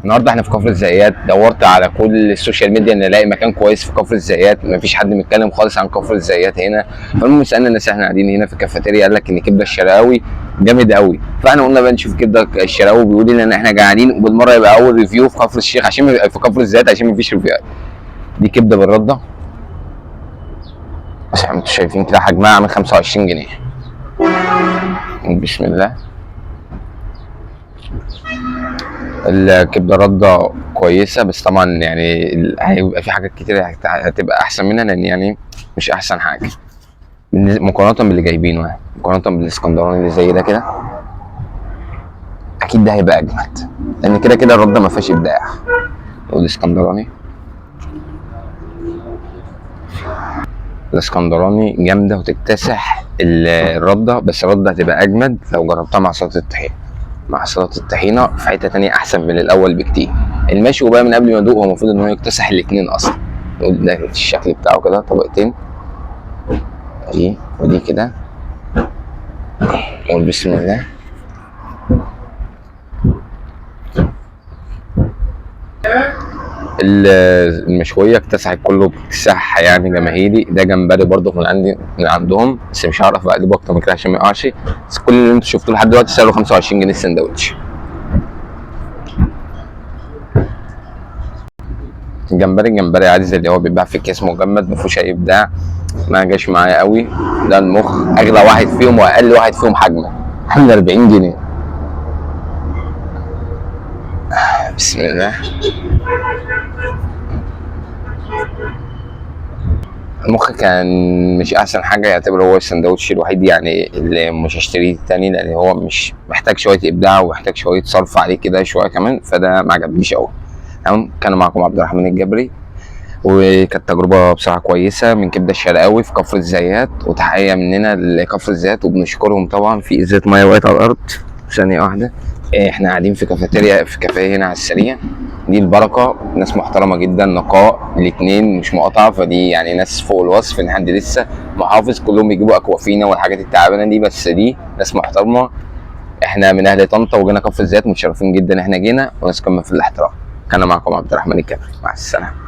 النهارده احنا في كفر الزيات، دورت على كل ال social media ان الاقي مكان كويس في كفر الزيات، مفيش حد متكلم خالص عن كفر الزيات هنا. فالمهم سالنا الناس، احنا قاعدين هنا في الكافيتيريا، قال لك ان كبده الشرقاوي جامد قوي. فاحنا قلنا بقى نشوف كبده الشرقاوي، بيقول لنا ان احنا جعانين، وبالمره يبقى اول review في كفر الشيخ عشان في كفر الزيات عشان مفيش review. دي كبده بالردة، بس انتوا شايفين كده حجمها عامل 25 جنيه. بسم الله. الكبده رده كويسة، بس طبعا يعني هيبقى في حاجات كتير هتبقى احسن منها، لان يعني مش احسن حاجة مقارنة باللي جايبينه، يعني مقارنة بالاسكندراني اللي زي ده كده، اكيد ده هيبقى اجمد، لان كده كده الردة ما فيهاش ابداع. والاسكندراني، الاسكندراني جامدة وتكتسح الردة، بس الردة هتبقى اجمد لو جربتها مع سلطة الطحينه. مع سلطة الطحينه في حتة تانية احسن من الاول بكتير. المشوي بقى من قبل ما ادوق هو المفروض ان هو يكتسح الاتنين اصلا. ده الشكل بتاعه كده طبقتين، دي ودي كده. قول بسم الله. المشويه اكتسحت كله اكتساح يعني جماهيري. ده جمبري برضه من عندي، من عندهم، بس مش هعرف اقلبه اكتر من كده عشان ما يقعش. بس كل اللي انتوا شفتوه لحد دلوقتي سعره 25 جنيه السندوتش. الجمبري، الجمبري عادي زي اللي هو بيتباع في كيس مجمد، ما فيهوش اي ابداع، ما جاش معايا قوي. ده المخ اغلى واحد فيهم واقل واحد فيهم حجمه، عامل 40 جنيه. بسم الله. المخ كان مش احسن حاجة، يعتبر هو السندوتش الوحيد يعني اللي مش هشتريه تاني، لان هو مش محتاج شوية ابداع ومحتاج شوية صرف عليه كده شوية كمان، فده ما عجبنيش قوي. تمام، كان معكم عبد الرحمن الجبري، وكانت تجربه بصراحة كويسة من كبده الشرقاوي في كفر الزيات، وتحية مننا لكفر الزيات وبنشكرهم طبعا. في ازازة مية وقعت على الارض، ثانية واحدة. احنا قاعدين في كافيتيريا، في كافيه هنا على السريع، دي البركة، ناس محترمه جدا، نقاء الاثنين مش مقاطعه، فدي يعني ناس فوق الوصف. ان حد لسه محافظ، كلهم بيجيبوا اكوافينا والحاجات التعبانة دي، بس دي ناس محترمه. احنا من اهل طنطا وجينا كفر الزيات، متشرفين جدا احنا جينا، وناس قمة في الاحترام. كان معكم عبد الرحمن الكبري، مع السلامة.